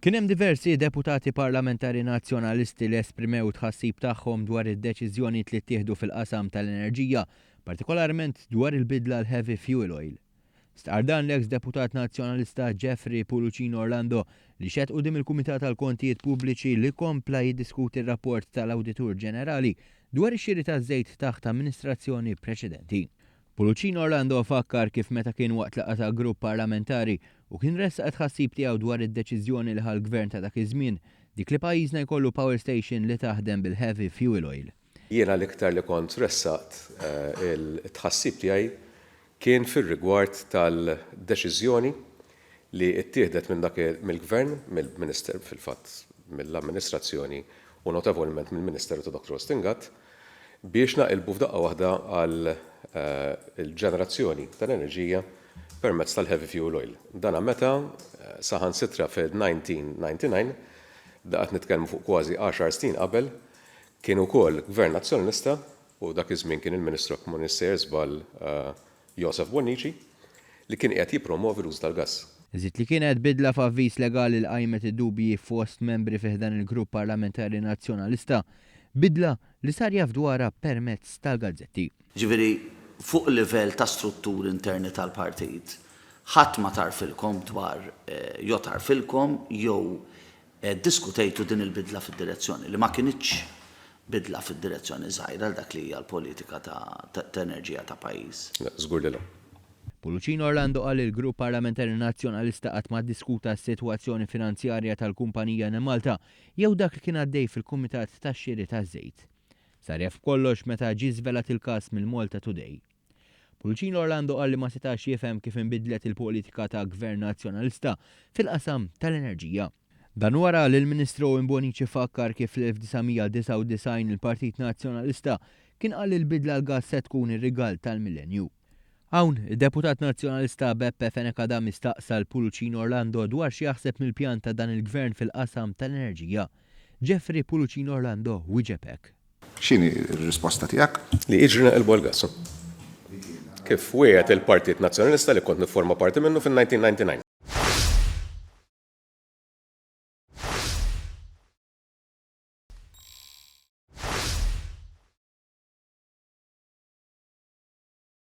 Kien hemm diversi deputati parlamentari Nazzjonalisti li esprimew tħassib tagħhom dwar id-deċiżjonijiet li ttieħdu fil-qasam tal-enerġija, partikolarment dwar il-bidla għal heavy fuel oil. Stqarr dan l-eks deputat Nazzjonalista Jeffrey Pulucino Orlando li xehed quddiem il-Kumitat għall-Kontijiet Pubbliċi li kompla jiddiskuti r-rapport tal-Awditur Ġenerali dwar ix-xiri taż-żejt taħt amministrazzjoni preċedenti. Pulucino Orlando fakkar kif meta kien waqt laqgħa ta' grupp parlamentari u kien ressaq it-tħassib tiegħu dwar id-deċiżjoni li ħa l-Gvern ta' dak iż-żmien, dik li pajjiżna jkollu power station li taħdem bil-heavy fuel oil. Jiena l-iktar li kont ressaqt it-tħassib tiegħi kien fir-rigward tal-deċiżjoni li ttieħdet minn dak mill-Gvern, mill-Minister, fil-fatt mill-amministrazzjoni u notevolment mill-Ministeru ta' Dr. Austin Gatt, biex naqilbu f'daqqa waħda għal il-ġenerazzjoni tal-enerġija permezz tal-heavy fuel oil. Dana meta saħansitra fil-1999, da qed nitkellmu fuq kważi għaxar snin qabel, kien ukoll Gvern Nazzjonalista u dak iż-żmien kien il-Ministru jekk m'iniex sejjer żball Josef Bonnici, li kien qiegħed jippromwovi l-użu tal-gass. Żied li kienet bidla f'avviż legali li qajmet id-dubji fost membri fi ħdan il-Grupp Parlamentari Nazzjonalista, bidla li sar jaf dwarha permezz tal-gazzetti. Ġifieri fuq livell ta' strutturi interni tal-partit, ħadd ma tgħarrfilkom dwar jew tgħarrfilkom jew Iddiskutejtu din il-bidla fid-direzzjoni, li ma kinitx bidla fid-direzzjoni żgħira għal dak li hija l-politika ta' enerġija ta' pajjiż? Le, żgur li le. Pulucino Orlando qal li l-Grupp Parlamentari Nazzjonalista qatt ma ddiskuta s-sitwazzjoni finanzjarja tal-kumpanija Enemalta jew dak li kien għaddej fil-Kumitat tax-Xiri taż-Żejt. Sar jaf b'kollox meta ġie żvelat il-każ mill-Malta Today. Pulcino Orlando qal li ma setax jifhem kif inbidlet il-politika ta' Gvern Nazzjonalista fil-qasam tal-enerġija. Dan wara li l-Ministru Owen Bonnici fakkar kif fl-1999 il-Partit Nazzjonalista kien qal li l-bidla għall-gass se tkun ir-rigal tal-millenju. Hawn, id-Deputat Nazzjonalista Beppe Fenech Adami staqsa 'l Pulucino Orlando dwar x'jaħseb mill-pjan ta' dan il-Gvern fil-qasam tal-enerġija. Jeffrey Pulucino Orlando wieġeb hekk. X'inhi r-risposta tiegħek? Li jiġri naqilbu għall-gass. Kif wiegħed il-Partit Nazzjonalista li kont nifforma parti minnu fin-1999.